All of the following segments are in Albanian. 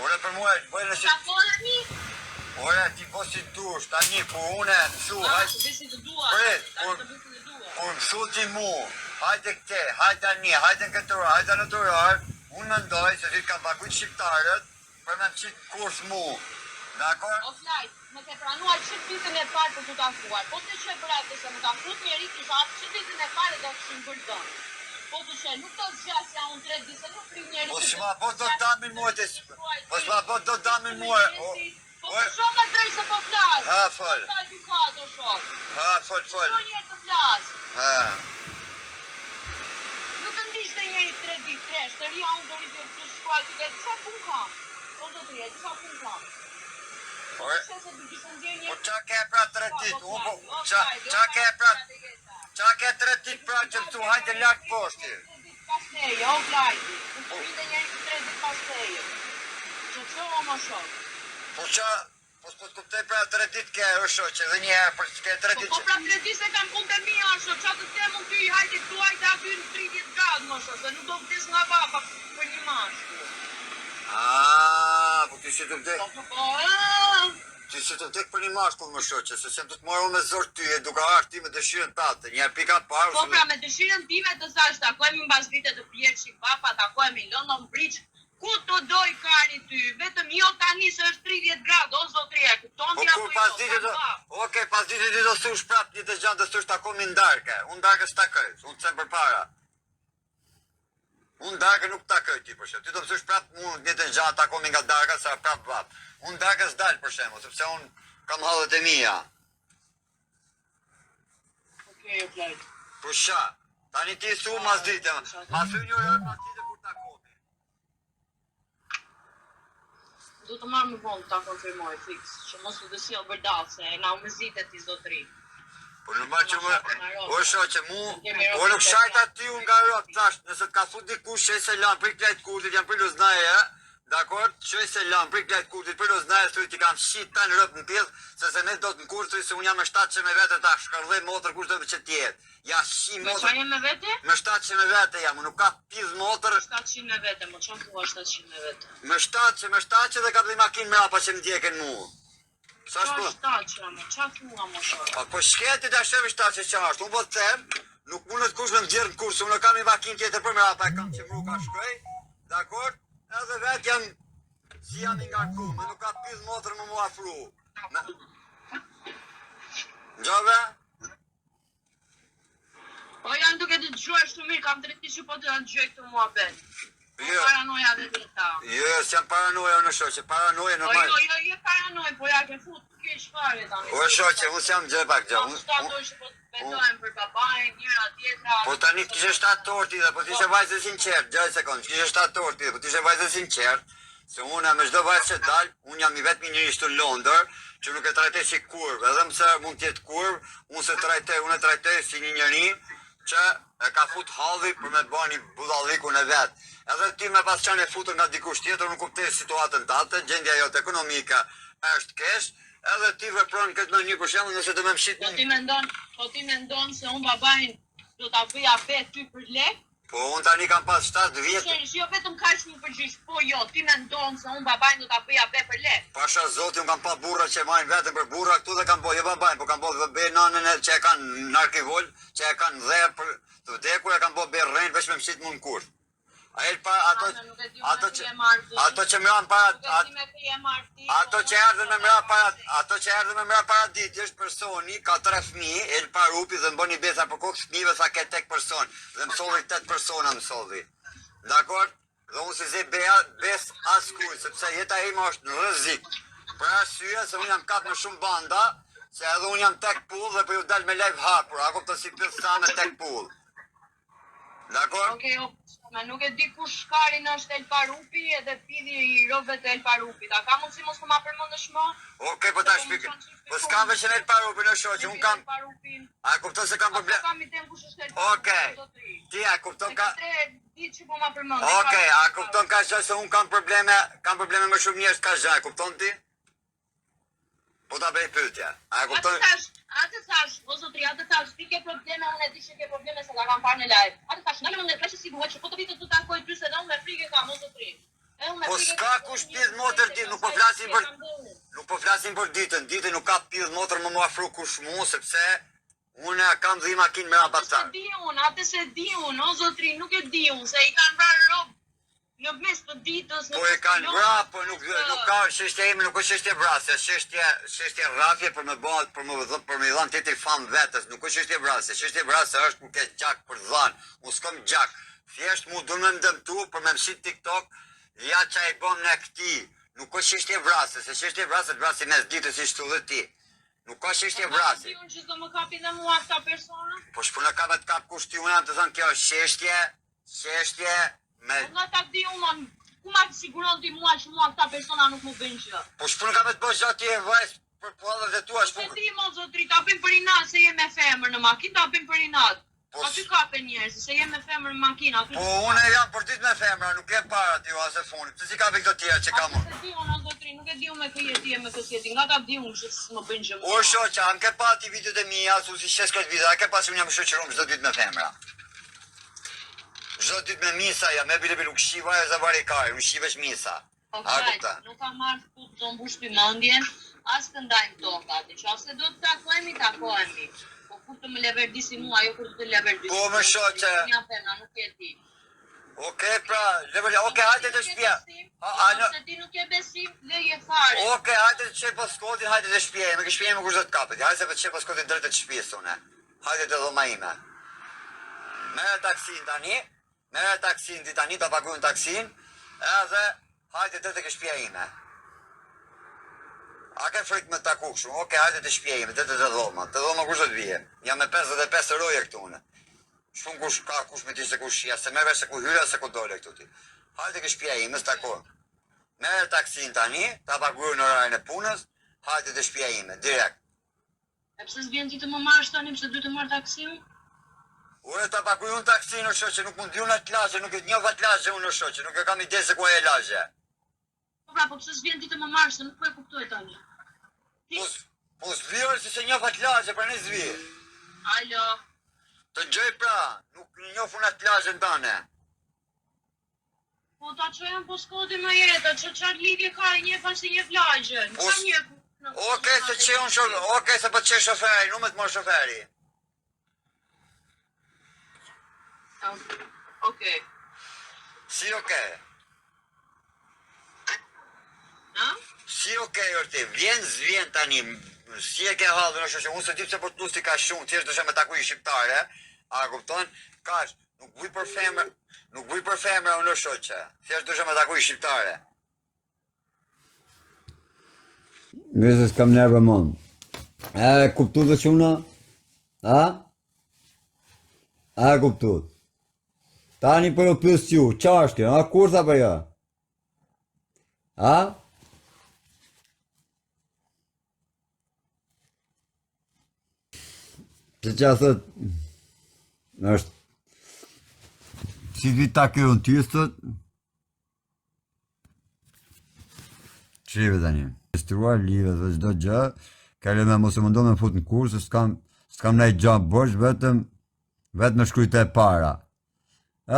Ore për mua, bëjnë si... Takohemi? Ore, ti bo si dush, tani, kur une, mësu, Ah, hajt, të bëj si të dua. Prit, Tani kur- të bëj si të dua. kur mësu ti mu, hajde këte, hajde tani, hajde në këtë orar, hajde në të orar, unë mendoj se ti kam paguajt shqiptarët për me më qitë në kurs mu. Dakor? O Klajt, më ke pranuar që ditën e parë për t'u takuar. Po të qe prapë se më ka fut njeri kisha hapë që ditën e parë do kishim bërë dëm. Po të qe nuk do zgjasja unë tre ditë se nuk rri njeri. Po s'ma bo do damin mua ti, po s'ma bo do damin mua. O, Po o, të shoh me drejt se po flas. Ha, fol. Sa edukat o shok. ha, fol, fol. Çdo njerë të flas. Ha. Nuk të ndiqte njeri tre ditë, tre, shtëria unë do rri të të shkruaj ty dhe disa punë kam. Po zotëri, e disa punë kam. Po Ore, të qe se të kisha ndjerë Po njeri. qa ke pra tre ditë, unë po, qa, qa ke pra, qa ke tre ditë pra që mësu hajde lart poshtë. Tre ditë pas teje, o Klajti. Nuk të rrinte njeri për tre ditë pas teje. Që që o më shok. Po qa, po s'po të kuptoj pra tre ditë ke, o shoqe, edhe një herë, për ke tre Po ditë po që... pra tre ditë se kam punë të mia, shok, qa të them unë ty, hajde këtu, hajde aty në 30 gradë, më shok, se nuk do vdes nga vapa për një mashkull. Ah, po ti si të vdek, Po po po, ëh. ti si të vdek për një mashkull më shoqe, se s'jam të të marrë unë me zor ty, e duke ardhur ti me dëshirën tate, një herë pika parë, Po ose- pra me dëshirën time të thash takohemi mbas vite të bjerë çik vapa, takohemi në London Bridge, ku të doj kari ty, vetëm jo tani se është 30 gradë, o zotri, e kupton Po ti apo kur jo? pas dite do, Kam vapë. okej, pas dite ti do thush prap një të gjatë do thush takomi në darkë. Unë darkë s'takoj, unë të them përpara. Unë darkë nuk takoj ti për shembull. Ti do të thush prap mu një të gjatë takomi nga darka sa prap vap. Unë darkë s'dal për shembull, sepse unë kam hallet e mia. Okej, o Klajt. Po sha, tani ti thu mas dite, ma thy një orar mas dite kur takomi. Do të marr më vonë ta konfirmoj fiks, që mos të të sjell vërdall se na u mërzite ti zotri. Po normal që më, o shoqe, mu, o nuk shajta ty unë nga rob, thash, nëse të ka thut dikush që se lan për Klajt Kurtit, jam për Luznaje, ë? Dakor, që se lan për Klajt Kurtit, për Luznaje, thuj ti kam shit tan rob në pjesë, se se ne do të në kurth, thuj se unë jam me 700 me vete ta shkërdhej motër kush do që të jetë. Ja shi Me motër, çfarë je me vete? me 700 me vete jam, unë nuk ka pizë motër, 700 me vete, mo çfarë thua 700 me vete? me 700, me 700 dhe ka dhe makinë mrapa që më ndjekin mu. Sa Çfarë shpo? 700, mo çfarë thua mo shok? Pa po shketi ta shohim shtatë që është. Unë po të them, nuk mundet kush me nxjerr në kurs, unë kam një makinë tjetër për mrapa, e kam që mru ka shkoj. Dakor? Edhe vet jam si jam i ngarku, më nuk ka pizë motër më mu afru. Me... Ngjove? Po jam duke të dëgjuar shumë mirë, kam tre ditë që po të dëgjoj këtë muhabet. Po Jo. paranoja dhe veta. Jo, jo, s'jam paranoja unë shoqe, paranoja Po normal. jo, jo, je paranoj, po ja ke fut keq fare tani. O shoqe, unë s'jam gjë pak gjë. Po Unë, shtatë unë, orë që po të betohem për babain, njëra tjetra. po tani të kishe 7 orë ti dhe po të ishe vajzë e sinqert, gjë një sekond, kishe 7 orë ti dhe po të ishe vajzë e sinqert, se unë me çdo vajzë që dal, unë jam i vetmi njeri këtu në Londër që nuk e trajtoj si kurv, edhe mëse mund të jetë kurv, unë se trajtoj, unë e trajtoj si një njeri që e ka fut halli për me bani budallikun e vet. Edhe ti me pas qenë e futur nga dikush tjetër, nuk kuptoj situatën tate, gjendja jote ekonomike është keq, edhe ti vepron këtë mënyrë për shembull nëse do më mshit Po ti mendon, po ti mendon se unë babain do ta bëja be ty për lek? Po unë tani kam pas 7 vjet, Sërish, jo vetëm kaq më përgjigj, po jo, ti mendon se unë babain do ta bëja be për lek. Pasha zoti, unë kam pa burra që marrin vetëm për burra këtu dhe kam bo, jo babajn, po kam bo dhe be nanën e që e kanë në arkivol, që e kanë dhe për të vdekur, e kanë bo be rren veç me mshit mu në kurth. A el pa ato Ame, nuk e di unë ato me që ku je marrë ti. ato që më ranë para Nuk e at, di me kë je marrë ti. ato po që unë erdhën me mra para ato që erdhën me mra para ditë është personi ka tre fëmijë, el parupi dhe më bëni besa për kokë fëmijëve sa ke tek person dhe më solli tet persona më solli. Dakor? Dhe unë si zi bea, bes askuj, sepse jeta ime është në rrezik. Për arsye se unë jam kap me shumë banda, se edhe unë jam tek pull dhe po ju dal me live hapur, a kupton si pyet sa me tek pull. Dakor? Okej, o, me nuk e di kush shkarin është El Parupi edhe pidhi i robët e El Parupit. A ka mundësi mos të ma përmendësh më? Okej, po ta shpik. Po s'kam veç në El Parupin, o shoqe, unë kam El Parupin. A e kupton se kam A po problem? kam iden kush është El Parupi? Okej. zotëri. Ti a kupton Se ka ke tre ditë që po ma përmend. Okej, a kupton ka gjë se unë kam probleme, kam probleme me shumë njerëz ka gjë, e kupton ti? Po ta bëj pyetje. A e Atë kupton? thash, atë thash, o zotri, atë thash, ti ke probleme, unë e di që ke probleme se ta kam parë në live. Atë thash, ndalë më nga që sigurohet që po të vi të të takoj ty se dhe unë me frikë kam, o zotri. E, unë me Po frikë s'ka të kush një pidh motër të ti, nuk po pastaj flasim si e për kam bërë. nuk po flasim për ditën, ditën nuk ka pidh motër më më afru kush mu sepse unë kam dhe i makinë mbrapa Atë se tar. di unë, atë se di unë, o zotri, nuk e di unë, se i kanë vrarë rob në mes të ditës, në Po e mes të kanë vra, lodhës, po në nuk mes të... nuk ka çështje ime, nuk është çështje vrasje, është çështje çështje rrafje për më bë për më dhënë për më dhënë tjetri fam vetes, nuk është çështje vrasje, çështje vrasje është kur ke gjak për dhën, unë s'kam gjak. Thjesht mu du me më dëmtu për me mshit TikTok, ja qa i bëm në këti. Nuk është çështje vrasje, se çështje vrasje të vrasi mes ditës si shtu dhe ti. Nuk ka Po çështje nga ta vrasje. di unë që s'do më kapi dhe mua këta persona? Po shpuna ka me të kap kush ti, unë jam të thënë kjo është çështje, çështje me Po nga ta di unë, ma, ku ma siguron ti mua që mua këta persona nuk më bëjnë gjë? Po shpuna ka me të bësh gjatë ti e vajs për puallat e tua Nuk e shpuna. di mo zotri, ta bëjmë për inat se je me femër në makinë, ta bëjmë për inat. Po Aty kapen njerëz, se je me femër në makinë, aty Po të unë kapen. jam për ditë me femra, nuk e para ti as e funit. Pse si ka këto tjera që kam Atë unë? se di unë, o zotri, nuk e di unë me kë je ti e me kë s'je ti, nga ta di unë që s'më bëjnë gjë O mua. shoqa, a më ke pa ti videot e mia, su si shes këtë video, a ke pa se unë jam shoqëruar çdo ditë me femra. Çdo ditë me misa jam, e bile bile nuk shiva e zavari kari, unë shivesh misa. O A Klajt, kupton? nuk kam marrë ku të mbush ty mendjen, as të ndajmë tokat. Në qoftë se do të takohemi, takohemi. Po kur të më leverdisi mua, jo kur të të leverdisi Po më ti. shoqe, Unë jam femra, nuk je ti. Okej pra, leverdi, Në okej, qoftë hajde se te nuk ke shtëpia. besim, A, në a, qoftë në, se ti nuk ke besim, leje fare. okej, hajde të çoj paskotin, hajde te shtëpia ime, ke shtëpia ime kush do të kapet. Hajde se po të çoj paskotin drejt të shtëpisë unë. Hajde te dhoma ime. Merre taksin tani, merre taksin ti tani, ta paguajm taksin, edhe hajde drejt te shtëpia ime. A ke frikë me taku kështu? Okej, hajde te shtëpia ime, drejt te dhoma. Te dhoma kush do të vije? Jam me 55 roje këtu unë. Shumë kush ka kush me ti se kush ja, se merr vesh se ku hyra se ku dole këtu ti. Hajde ke shtëpia ime, s'takojmë. Merre taksin tani, ta paguaj në orarin e punës, hajde te shtëpia ime, direkt. E pse s'vjen ti të më marrësh tani, pse duhet të marr taksin? Ure ta paguaj unë taksin o shoqe, nuk mund unë atë lagje, nuk e njoh atë lagje unë o shoqe, nuk e kam ide se ku e lagje. Po pra, po pse s'vjen ti të më marrësh, se nuk po e kuptoj tani. Ti, Po s- po s'vi ore se se njoh atë lagje, pra ne s'vi. alo. Të gjej pra, nuk njoh unë atë lagjen tane. Po ta çojmë po skodi më jetë, që çfarë lidhje ka e njeh as e njeh lagjen. Po Sa s- njeh në Okej se që unë shoh, okej se po të qe shoferi, nuk më të marr shoferi. Okej. Si okej? Ha? Si okej orti, vjen s'vjen tani, si e ke hallin o shoqe, unë se di pse po të lusti ka shumë, thjesht dosha me taku një shqiptare, a kupton? Kash, nuk vuj për femra, nuk vuj për femra unë o shoqe, thjesht dosha me taku një shqiptare. Nëse s'kam nerve mund. E kuptu dhe çuna? A? A kuptu? Tani po ju pyes ju, qa është kjo? A kurth apo jo? A? Që qa thot, është, si vi takoj unë ty, thot, Qive tani. Registruar, live dhe çdo gjë, ka me mos e mundo me fut në kurs, se s'kam, s'kam ndaj gjë borxh, vetëm, vetëm me shkruajt e para.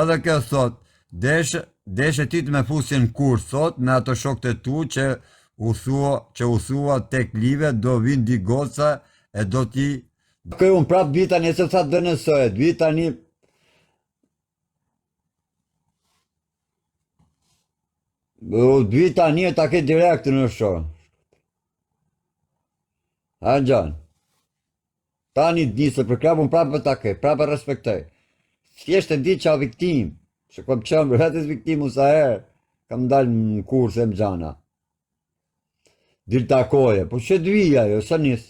Edhe kjo thot, desh, deshe ti të me fusin në kurs, thot, me ato shokët e tu që u thua, që u thua tek live, do vinë di goca e do ti... Kë unë prap vi tani, se tha DNS-e, vi tani Vi tani e ta ke direkt në shoh. Ha gjan. Tani di se për krapun prapë ta ke, prapë respektoj. Thjesht e di qa viktim, se kom qenë vetes viktimu sa herë, kam dalë në kurse më gjana. Dil takoje, po që të vija ajo, sa nis?